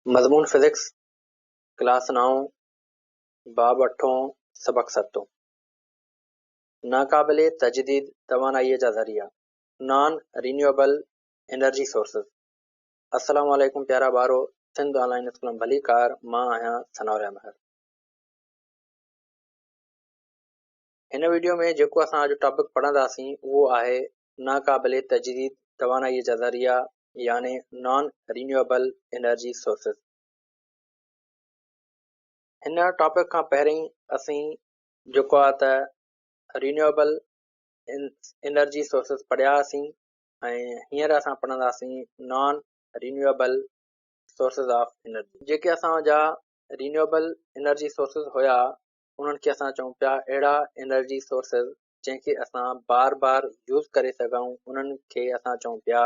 مضمون physics, class نائون، باب اٺون، سبق ستون. ناقابل تجديد توانائيء جا ذريعا، Non Renewable Energy Sources، السلام عليڪم پيارا ٻارو، سنڌ آن لائين اسڪول ۾ ڀليڪار، مان آهيان ثناء الله مهر. هن ويڊيو ۾ جيڪو اسان اڄ ٽاپڪ پڙهنداسين اهو آهي ناقابل تجديد توانائيء جا ذريعا يعني نان رينيوئبل انرجي سورسز. هن ٽاپڪ کان پهرين اسين جيڪو آهي ته رينيوئبل انرجي سورسز پڙهيا هئاسين ۽ هينئر اسان پڙهنداسين non renewable sources of energy. جيڪي اسان جا رينيوئبل انرجي سورسز هيا انهن کي اسان چئون پيا اهڙا انرجي سورسز جنهن کي اسان بار بار يوز ڪري سگهون انهن کي اسان چئون پيا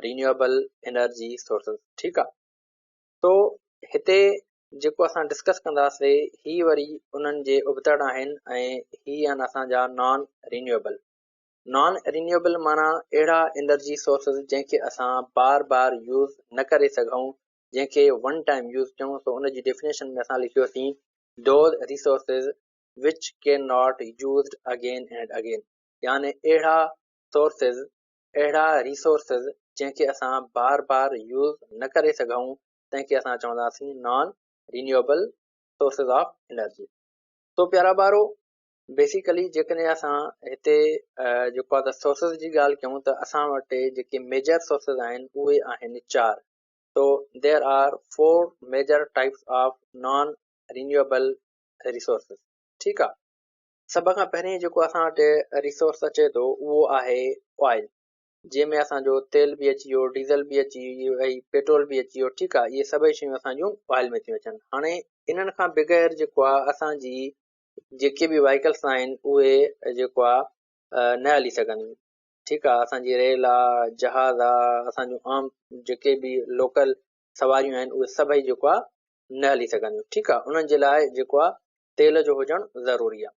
رينيوئبل انرجي سورسز ٺيڪ آ. سو هتي جيڪو اسان ڊسڪس ڪنداسي هي وري انهن جي ابتڙ آهن ۽ هي آهن اسان جا نان رينيوئبل. نان رينيوئبل معنيٰ اهڙا انرجي سورسز جنهن کي اسان بار بار يوز نه ڪري سگهون جنهن کي ون ٽائيم يوز چئون. سو ان جي ڊيفينيشن ۾ اسان لکيوسين those resources which can not used again and again يعني اهڙا سورسز، اهڙا ريسورسز جنهن کي اسان بار بار يوز نه ڪري سگهون تنهن کي اسان چونداسين non renewable sources of energy. سو پيارا ٻارو بيسيڪلي جيڪڏهن اسان هتي جيڪو آهي ته سورسز جي ڳالهه ڪيون ته اسان وٽ جيڪي ميجر سورسز آهن اهي آهن چار. So there are four major types of non renewable resources ٺيڪ آ. سڀ کان پهرين جيڪو اسان وٽ ريسورس اچي ٿو اهو آهي آئل جنهن ۾ اسان جو تيل به اچي ويو ڊيزل به اچي ويو ۽ پيٽرول به اچي ويو ٺيڪ آ اهي سڀئي شيون اسان جون آئل ۾ ٿيون اچن. هاڻي انهن کان بغير جيڪو آ اسان جي جيڪي به وهيڪلس آهن اهي جيڪو آ نه هلي سگهنديون ٺيڪ آ. اسان جي ريل آ، جهاز آ، اسان جون عام جيڪي به لوڪل سواريون آهن اهي سڀئي جيڪو آ نه هلي سگهنديون ٺيڪ آ. انهن جي لاء جيڪو آ تيل جو هجڻ ضروري آ.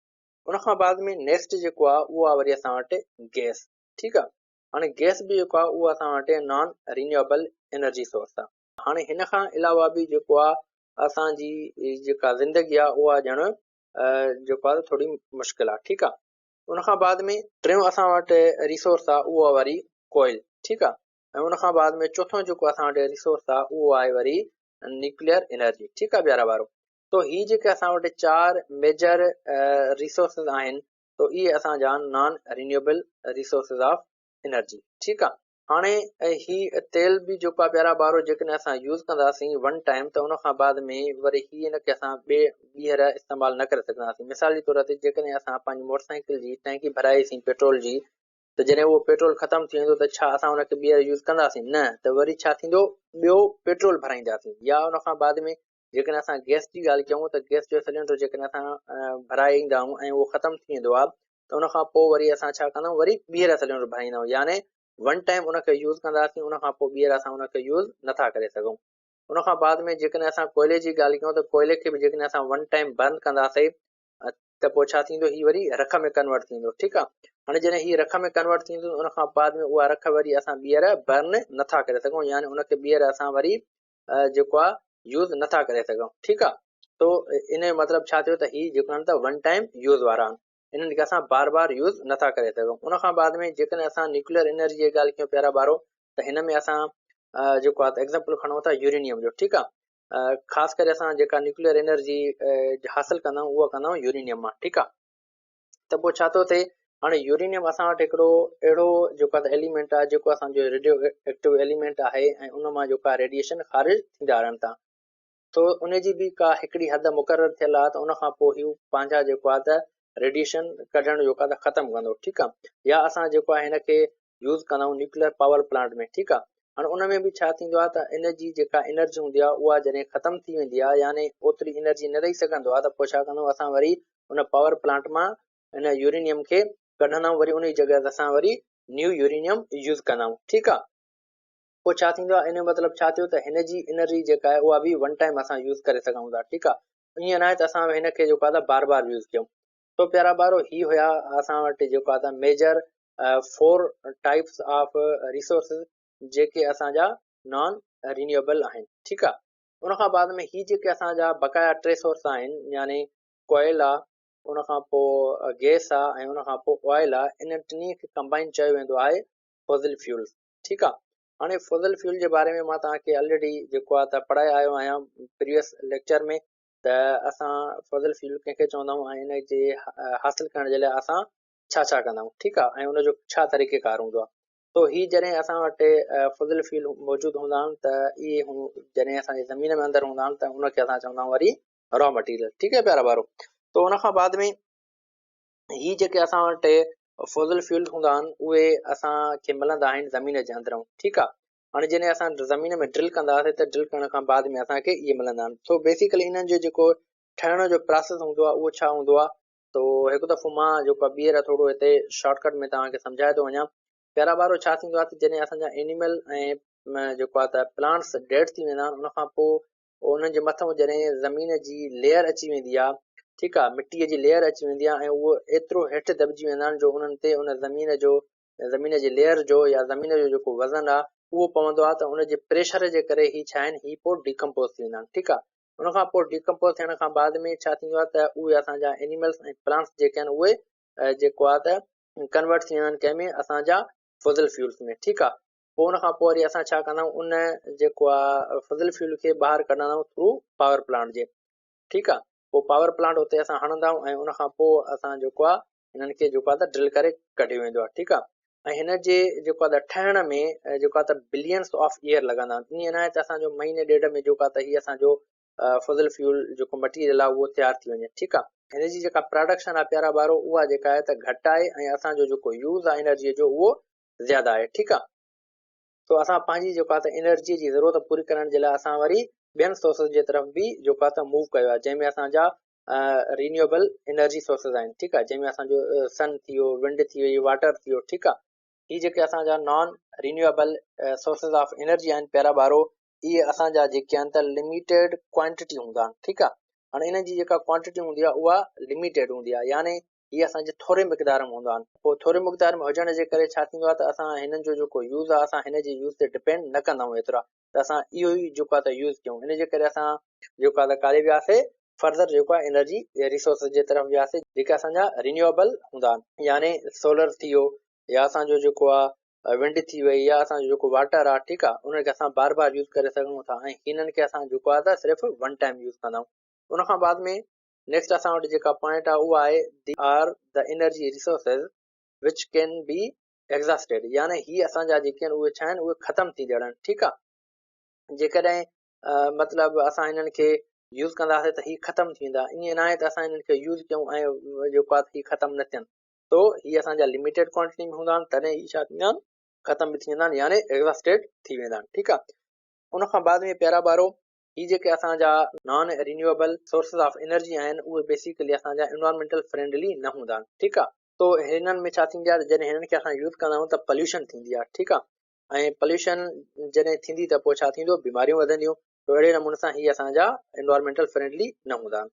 ان کان بعد ۾ نيڪسٽ جيڪو آ اهو آ وري اسان وٽ گئس ٺيڪ آ. هاڻي گئس به جيڪو آ اهو اسان وٽ نان رينيوئبل انرجي سورس آ. هاڻي هن کان علاوه به جيڪو آ اسان جي جيڪا زندگي آ اها ڄڻ جيڪو آ ٿوري مشڪل آ ٺيڪ آ. ان کان بعد ۾ ٽيون اسان وٽ ريسورس آ اهو آ وري ڪوئل ٺيڪ آ. ۽ ان کان بعد ۾ چوٿون جيڪو اسان وٽ ريسورس آ اهو آهي وري نيوڪليئر انرجي ٺيڪ آ پيارا ٻارو. تو هي جيڪي اسان وٽ چار ميجر ريسورسز آهن تو اهي اسان جا non renewable resources of energy ٺيڪ آ. هاڻي هي تيل به جيڪو آ پيارا ٻارو جيڪڏهن اسان يوز ڪنداسين ون ٽائيم ته ان کان بعد ۾ وري هي ان کي اسان ٻئي ٻيهر استعمال نه ڪري سگهنداسين. مثال جي طور تي جيڪڏهن اسان پنهنجي موٽر سائيڪل جي ٽينڪي ڀرائيسين پيٽرول جي ته جڏهن اهو پيٽرول ختم ٿي ويندو ته ڇا اسان ان کي ٻيهر يوز ڪنداسين؟ نه ته وري ڇا ٿيندو ٻيو پيٽرول ڀرائينداسين يا ان کان بعد ۾ جيڪڏهن اسان گئس جي ڳالهه ڪيون ته گئس جو سلينڊر جيڪڏهن اسان ڀرائي ايندا آهيون ۽ اهو ختم ٿي ويندو آهي ته ان کان پوء وري اسان ڇا ڪندا آهيون وري ٻيهر سلينڊر ڀرائيندا آهيون يعني ون ٽائيم ان کي يوز ڪنداسين ان کان پوء ٻيهر اسان ان کي يوز نٿا ڪري سگهون. ان کان بعد ۾ جيڪڏهن اسان ڪوئلي جي ڳالهه ڪيون ته ڪوئلي کي به جيڪڏهن اسان ون ٽائيم برن ڪنداسين ته پوء ڇا ٿيندو هي وري رک ۾ ڪنورٽ ٿيندو ٺيڪ آ. هاڻي جڏهن هي رک ۾ ڪنورٽ ٿيندو ان کان بعد ۾ اها رک وري اسان ٻيهر برن نٿا ڪري سگهون يعني ان کي ٻيهر اسان وري جيڪو آ يوز نٿا ڪري سگهون ٺيڪ آ. تو ان جو مطلب ڇا ٿيو ته هي جيڪو آهن ته ون ٽائيم يوز وارا آهن انهن کي اسان بار بار يوز نٿا ڪري سگهون. ان کان بعد ۾ جيڪڏهن اسان نيوڪليئر انرجي جي ڳالهه ڪيون پيارا ٻارو ته هن ۾ اسان جيڪو آ ته ايگزامپل کڻون ٿا يورينيم جو ٺيڪ آ. خاص ڪري اسان جيڪا نيوڪليئر انرجي حاصل ڪندا آهيون اها ڪندا آهيون يورينيم مان ٺيڪ آ. ته پوء ڇا ٿو ٿئي هاڻي يورينيم اسان وٽ هڪڙو اهڙو جيڪو آهي ايليمينٽ آهي جيڪو اسان جو ريڊيو ايڪٽو ايليمينٽ آهي ۽ ان مان جيڪو آهي ريڊيئيشن خارج ٿيندا رهن ٿا. سو ان جي به ڪا هڪڙي حد مقرر ٿيل آهي ته ان کان پوء هي پنهنجا جيڪو آهي ته ريڊيئيشن ڪڍڻ جيڪو آهي ته ختم ڪندو ٺيڪ آ. يا اسان جيڪو آهي هن کي يوز ڪندا آهيون نيوڪليئر پاور پلانٽ ۾ ٺيڪ آ. هاڻي ان ۾ به ڇا ٿيندو آ ته ان جي جيڪا انرجي هوندي آ اها جڏهن ختم ٿي ويندي آ يعني اوتري انرجي نه رهي سگهندو آ ته پوء ڇا ڪندا آهيون اسان وري ان پاور پلانٽ مان ان يورينيم کي ڪڍندا آهيون وري ان جي جڳهه تي اسان وري نيو يورينيم يوز ڪندا آهيون ٺيڪ آ. پوء ڇا ٿيندو آ ان جو مطلب ڇا ٿيو ته هن جي انرجي جيڪا آهي اها به ون ٽائيم اسان يوز ڪري سگهون ٿا ٺيڪ آ. ائين ناهي ته اسان هن کي جيڪو آ ته بار بار يوز ڪيون. سو پيارا ٻارو هي هيا اسان وٽ جيڪو آ ته ميجر 4 ٽائپس آف ريسورسز جيڪي اسان جا نان رينيوئبل آهن ٺيڪ آ. ان کان بعد ۾ هي جيڪي اسان جا بقايا ٽي سورس آهن يعني ڪوئل آ، ان کان پوء گيس آ ۽ ان کان پوء آئل آ، انهن ٽنهي کي ڪمبائن چيو ويندو آهي فوزل فيولز. ٺيڪ آ، هاڻي فوزل فيول جي باري ۾ مان توهان کي الريڊي جيڪو آ ته پڙهائي آيو آهيان پريويس ليڪچر ۾ ته اسان فوزل فيول ڪنهن کي چوندا آهيون ۽ ان جي حاصل ڪرڻ جي لاء اسان ڇا ڇا ڪندا آهيون. ٺيڪ آ، ۽ ان جو ڇا طريقه ڪار هوندو آ. تو هي جڏهن اسان وٽ فوزل فيول موجود هوندا آهن ته اهي جڏهن اسان جي زمين ۾ اندر هوندا آهن ته ان کي اسان چوندا آهيون وري را مٽيريل. ٺيڪ آهي پيارا ٻارو، تو ان کان بعد ۾ هي جيڪي اسان وٽ فوزل فيول هوندا آهن اهي اسان کي ملندا آهن زمين جي اندرون. ٺيڪ آهي، هاڻي جڏهن اسان زمين ۾ ڊرل ڪنداسين ته ڊرل ڪرڻ کان بعد ۾ اسان کي اهي ملندا آهن. سو بيسيڪلي انهن جو جيڪو ٺهڻ جو پراسيس هوندو آهي اهو ڇا هوندو آهي، تو هڪ دفعو مان جيڪو آهي ٻيهر ٿورو هتي شارٽ ڪٽ ۾ توهان کي سمجهائي ٿو وڃان. پيارا ٻارو، ڇا ٿيندو آهي ته جڏهن اسان جا اينيمل ۽ جيڪو آهي ته پلانٽس ڊيڊ ٿي ويندا آهن، ان کان پوء انهن جي مٿان جڏهن زمين جي ليئر اچي ويندي آهي، ٺيڪ آهي، مٽيء جي ليئر اچي ويندي آهي ۽ اهو ايترو هيٺ دٻجي ويندا آهن جو انهن تي ان زمين جو زمين جي ليئر جو يا زمين جو جيڪو وزن آهي اهو پوندو آهي ته ان جي پريشر جي ڪري هي ڇا آهن، هي پوء ڊيڪمپوز ٿي ويندا آهن. ٺيڪ آهي، ان کان پوء ڊيڪمپوز ٿيڻ کان بعد ۾ ڇا ٿيندو آهي ته اهي اسان جا اينيملس ۽ پلانٽس جيڪي آهن اهي جيڪو آهي ته ڪنورٽ ٿي ويندا آهن ڪنهن ۾ اسان جا فوزل فيولس ۾. ٺيڪ آهي، پوء ان کان پوء وري اسان ڇا ڪندا آهيون، ان جيڪو آهي فضل فيول کي ٻاهر ڪڍندا آهيون ٿرو پاور پلانٽ جي. ٺيڪ آهي، پوء پاور پلانٽ اتي اسان هڻندا آهيون ۽ ان کان پوء اسان جيڪو آهي هنن کي جيڪو آهي ته ڊرل ڪري ڪڍيو ويندو آهي. ٺيڪ آهي، ۽ هن جي جيڪو آهي ته ٺهڻ ۾ جيڪو آهي ته بلينس آف ايئر لڳندا آهن. ائين ناهي ته اسان جو مهيني ڏيڍ ۾ جيڪو آهي ته هي اسان جو فضل فيول جيڪو مٽيريل آهي اهو تيار ٿي وڃي. ٺيڪ آهي، هن جي جيڪا پراڊڪشن آهي پيارا ٻارو اها جيڪا آهي ته گهٽ آهي ۽ اسان جو جيڪو يوز آهي انرجي جو اهو زياده آهي. ٺيڪ آ، تو اسان پنهنجي جيڪو آ ته انرجي جي ضرورت پوري ڪرڻ جي لاء اسان وري ٻين سورسز جي طرف به جيڪو آ ته موو ڪيو آ، جنهن ۾ اسان جا رينيوبل انرجي سورسز آهن. ٺيڪ آ، جنهن ۾ اسان جو سن ٿي ويو، ونڊ ٿي وئي، واٽر ٿي ويو. ٺيڪ آ، هي جيڪي اسان جا non renewable sources of energy آهن پيارا ٻارو، اهي اسان جا جيڪي آهن ته لميٽيڊ ڪوانٽٽي هوندا آهن. ٺيڪ آ، هاڻي انهن جي جيڪا ڪوانٽٽي هوندي آ اها لميٽيڊ هوندي آ، يعني هي اسان جي ٿوري مقدار ۾ هوندا آهن. پوء ٿوري مقدار ۾ هجڻ جي ڪري ڇا ٿيندو آهي ته اسان هنن جو جيڪو يوز آهي اسان هن جي يوز تي ڊپينڊ نه ڪندا آهيون ايترا ته اسان اهو ئي جيڪو آهي ته يوز ڪيون. ان جي ڪري اسان جيڪو آهي ته ڪاڏي وياسي فرڌر جيڪو آهي انرجي ريسورسز جي طرف وياسي جيڪي اسان جا رينيوبل هوندا آهن، يعني سولر ٿي ويو يا اسان جو جيڪو آهي ونڊ ٿي وئي يا اسان جو جيڪو واٽر آهي. ٺيڪ آهي، انهن کي اسان بار بار يوز ڪري سگهون ٿا ۽ هنن کي اسان جيڪو آهي ته صرف ون ٽائيم يوز ڪندا آهيون. ان کان بعد ۾ نيڪسٽ اسان وٽ جيڪا پوائنٽ آهي اها آهي the are the energy resources which can be exhausted, يعني هي اسان جا جيڪي آهن اهي ڇا آهن، اهي ختم ٿيندڙ آهن. ٺيڪ آهي، جيڪڏهن مطلب اسان هنن کي يوز ڪنداسين ته هي ختم ٿي ويندا، ائين ناهي ته اسان هنن کي يوز ڪيون ۽ جيڪو آهي هي ختم نه ٿين. تو هي اسان جا لميٽيڊ ڪوانٽٽي ۾ هوندا آهن تڏهن هي ڇا ٿيندا آهن، ختم به ٿي ويندا آهن، يعني ايگزاسٽيڊ ٿي ويندا آهن. ٺيڪ آهي، ان کان بعد ۾ پيارا ٻارو هي جيڪي اسان جا non renewable sources of energy آهن اهي بيسيڪلي اسان جا انوائرمينٽل فرينڊلي نه هوندا آهن. ٺيڪ آ، تو هنن ۾ ڇا ٿيندي آهي ته جڏهن هنن کي اسان يوز ڪندا آهيون ته پوليوشن ٿيندي آهي. ٺيڪ آ، ۽ پوليوشن جڏهن ٿيندي ته پوء ڇا ٿيندو، بيماريون وڌنديون. تو اهڙي نموني سان هي اسان جا انوائرمينٽل فرينڊلي نه هوندا آهن.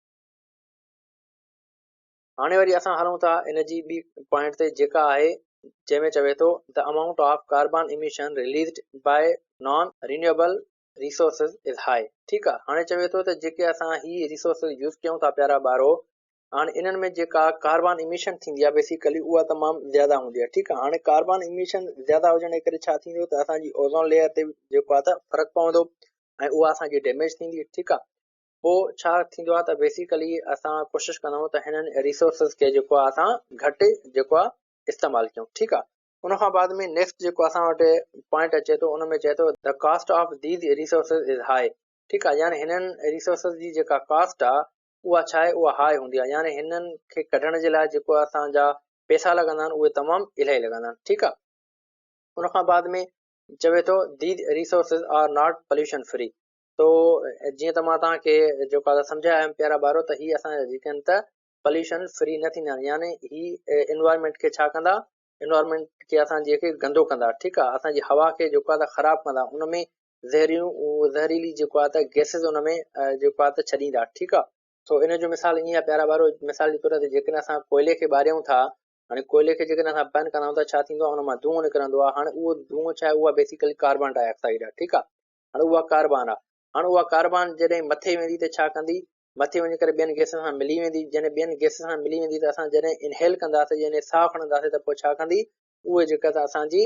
هاڻي وري اسان هلون ٿا ان جي ٻي پوائنٽ تي جيڪا آهي جنهن ۾ چوي ٿو the amount of carbon emission released by non renewable resources is high. ٺيڪ آ، هاڻي چوي ٿو ته جيڪي اسان هي ريسورسز يوز ڪيون ٿا پيارا ٻارو، هاڻي انهن ۾ جيڪا ڪاربان ايميشن ٿيندي آ بيسيڪلي اها تمام زياده هوندي آ. ٺيڪ آ، هاڻي ڪاربان ايميشن زياده هجڻ جي ڪري ڇا ٿيندو ته اسان جي اوزون ليئر تي جيڪو آ ته فرق پوندو ۽ اها اسان جي ڊيميج ٿيندي. ٺيڪ آ، پوء ڇا ٿيندو آ ته بيسيڪلي اسان ڪوشش ڪندا آهيون ته هنن ريسورسز کي جيڪو آ اسان گهٽ جيڪو آ استعمال ڪيون. ٺيڪ آ، ان کان بعد ۾ نيڪسٽ جيڪو اسان وٽ پوائنٽ اچي ٿو ان ۾ چئي ٿو the cost of these resources is high. ٺيڪ آ، يعني هنن ريسورسز جي جيڪا ڪاسٽ آ اها ڇا آهي، اها هاء هوندي آ، يعني هنن کي ڪڍڻ جي لاء جيڪو اسان جا پيسا لڳندا آهن اهي تمام الاهي لڳندا آهن. ٺيڪ آ، ان کان بعد ۾ چوي ٿو these resources are not pollution free. تو جيئن ته مان توهان کي جيڪو آ سمجهايا آهيم پيارا ٻارو ته هي اسان جا جيڪي آهن ته پوليوشن فري نه ٿيندا آهن، يعني هي انوائرمينٽ کي ڇا ڪندا، انوائرمينٽ کي اسان جي کي گندو ڪندا. ٺيڪ آ، اسان جي هوا کي جيڪو آ ته خراب ڪندا، ان ۾ زهريون زهريلي جيڪو آ ته گيسز ان ۾ جيڪو آ ته ڇڏيندا. ٺيڪ آ، سو ان جو مثال ائين آ پيارا ٻارو، مثال جي طور تي جيڪڏهن اسان ڪوئلي کي ٻاريون ٿا، هاڻي ڪوئلي کي جيڪڏهن اسان برن ڪندا آهيون ته ڇا ٿيندو آ، ان مان دونهون نڪرندو آ. هاڻي اهو دونهون ڇا آهي، اها بيسيڪلي ڪاربان ڊاء آڪسائيڊ آ. ٺيڪ آ، هاڻي اها ڪاربان آ. هاڻ اها ڪاربان جڏهن مٿي ويندي ته ڇا ڪندي؟ مٿي وڃي ڪري ٻين گئسن سان ملي ويندي، جڏهن ٻين گئسن سان ملي ويندي ته اسان جڏهن انهيل ڪنداسين يعني ساهه کڻنداسين ته پوء ڇا ڪندي؟ اهي جيڪا ته اسان جي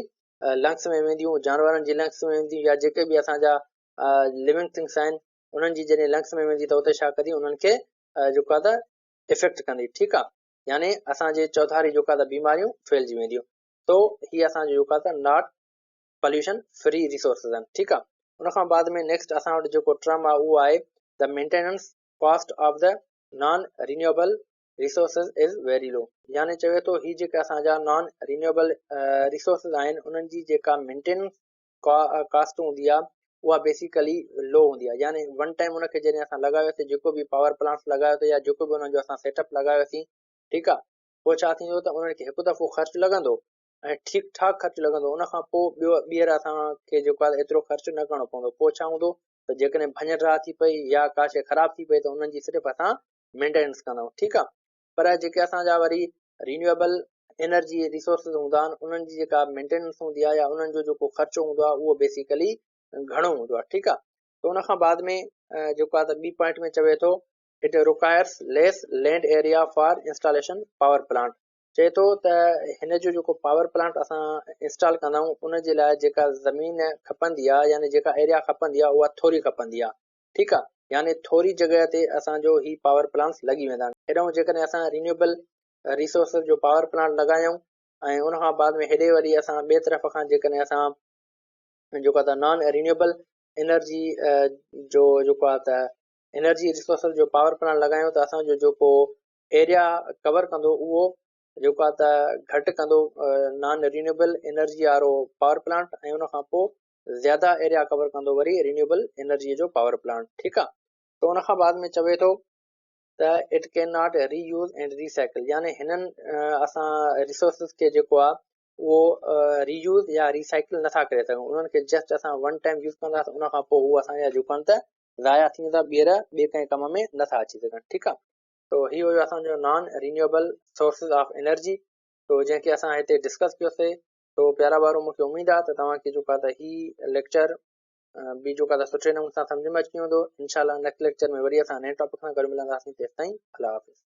لنگس ۾ وينديون، جانورن جي لنگس ۾ وينديون يا جيڪي به اسان جا لونگ ٿنگس آهن انهن جي جڏهن لنگس ۾ ويندي ته اتي ڇا ڪندي؟ انهن کي جيڪو آهي ته افيڪٽ ڪندي، ٺيڪ آهي، يعني اسان جي چوڌاري جيڪو آهي ته بيماريون ڦهلجي وينديون. سو هي اسان جو جيڪو آهي ته not pollution free resources آهن، ٺيڪ آهي. ان کان بعد ۾ نيڪسٽ اسان وٽ جيڪو ٽرم آهي اهو آهي the maintenance cost of the non renewable resources is very low, يعني چوي ٿو هي جيڪي اسان جا نان رينيوبل ريسورسز آهن انهن جي جيڪا مينٽيننس ڪاسٽ هوندي آهي اها بيسيڪلي لو هوندي آهي، يعني ون ٽائيم ان کي جڏهن اسان لڳايوسي جيڪو به پاور پلانٽس لڳايوسي يا جيڪو به انهن جو اسان سيٽ اپ لڳايوسي، ٺيڪ آهي، پوء ڇا ٿيندو ته انهن کي هڪ دفعو خرچ لڳندو ۽ ٺيڪ ٺاڪ خرچ لڳندو، ان کان پوء ٻيو ٻيهر اسان کي جيڪو آهي ايترو خرچ نه ڪرڻو پوندو. پوء ڇا هوندو ته جيڪڏهن ڀڃ ڊاهه ٿي پئي يا ڪا شيء خراب ٿي پئي ته انهن جي صرف اسان مينٽيننس ڪندا آهيون، ٺيڪ آهي. پر جيڪي اسان جا وري رينيوئبل انرجي ريسورسز هوندا آهن انهن جي جيڪا مينٽيننس هوندي آهي يا انهن جو جيڪو خرچو هوندو آهي اهو بيسيڪلي گهڻو هوندو آهي، ٺيڪ آهي. ته ان کان بعد ۾ جيڪو آهي ته ٻي پوائنٽ ۾ چوي ٿو it requires less land area for installation power plant, چئي ٿو ته هن جو جيڪو پاور پلانٽ اسان انسٽال ڪندا آهيون ان جي لاء جيڪا زمين کپندي آهي يعني جيڪا ايريا کپندي آهي اها ٿوري کپندي آهي، ٺيڪ آهي، يعني ٿوري جڳهه تي اسان جو هي پاور پلانٽس لڳي ويندا آهن. هيڏانهن جيڪڏهن اسان رينيوبل ريسورسز جو پاور پلانٽ لڳايون ۽ ان کان بعد ۾ هيڏي وري اسان ٻئي طرف کان جيڪڏهن اسان جيڪو آهي ته نان رينيوبل انرجي جو جيڪو آهي ته انرجي ريسورسز جو پاور پلانٽ لڳايون ته اسان جو جيڪو ايريا ڪور ڪندو اهو جيڪو آهي ته گهٽ ڪندو نان رينيوبل انرجي وارو پاور پلانٽ ۽ ان کان پوء زياده ايريا ڪور ڪندو وري رينيوبل انرجي جو پاور پلانٽ، ٺيڪ آهي. ته ان کان بعد ۾ چوي ٿو ته it can not reuse and recycle, يعني هنن اسان ريسورسز کي جيڪو آهي اهو ري يوز يا ري سائيڪل نٿا ڪري سگهون، انهن کي جسٽ اسان ون ٽائيم يوز ڪنداسين ان کان پوء هو اسان جا جيڪو آهن ته ضايع ٿي ويندا، ٻيهر ٻئي ڪنهن ڪم ۾ نٿا اچي سگهن، ٺيڪ آهي. تو هي هيو اسان جو non renewable sources of energy, تو جنهن کي اسان هتي ڊسڪس ڪيوسي. تو پيارا ٻارو مونکي اميد آهي ته توهان کي جيڪو آهي ته هي ليڪچر به جيڪو آهي ته سٺي نموني سان سمجهه ۾ اچي ويندو. انشاء الله نيڪسٽ ليڪچر ۾ وري اسان نئين ٽاپڪ سان گڏ ملنداسين، تيستائين الله حافظ.